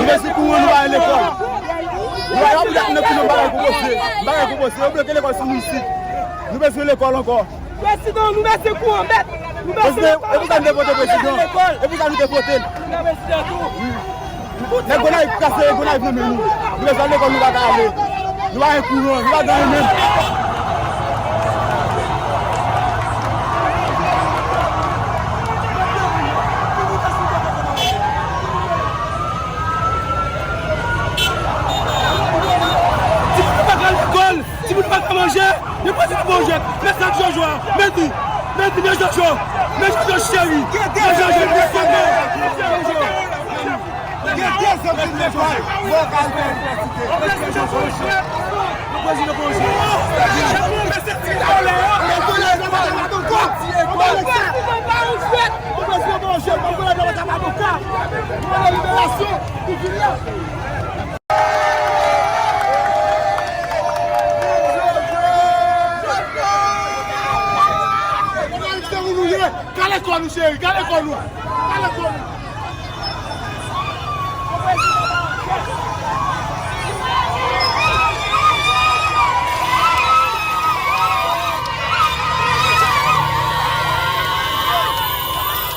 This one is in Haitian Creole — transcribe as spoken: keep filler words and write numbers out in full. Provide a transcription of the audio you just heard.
Mèsi pou ou, nou pa gen lekòl. Nou pa gen pou nou pou nou bagay pou bòse. Bagay pou bòse. Yo bloke lekòl sou nou isit. Nou bezwen lekòl ankò. Prezidan, nou bezwen kouran mèt. Nou bezwen... Prezidan, e pou sa nou te vote prezidan. E pou sa nou te vote l. Nèg Gonayiv kase Gonayiv nan men nou. Nou bezwen lekòl, nou pa ka ale. Nou pa gen kouran, nou pa gen anyen menm. Timoun yo pa ka lekòl, timoun yo pa ka manje. Men pase nan bon jwèt. Men sa Jojo a. Men di. Men di, men Jojo. Men Jojo cheri. Men Jojo, men Jojo. Gen de zanmi nou jwenn. Mwen ka al fè idantite. Mwen ka al fè idantite. Ka lekòl nou, cheri, ka lekòl nou. Ka lekòl nou.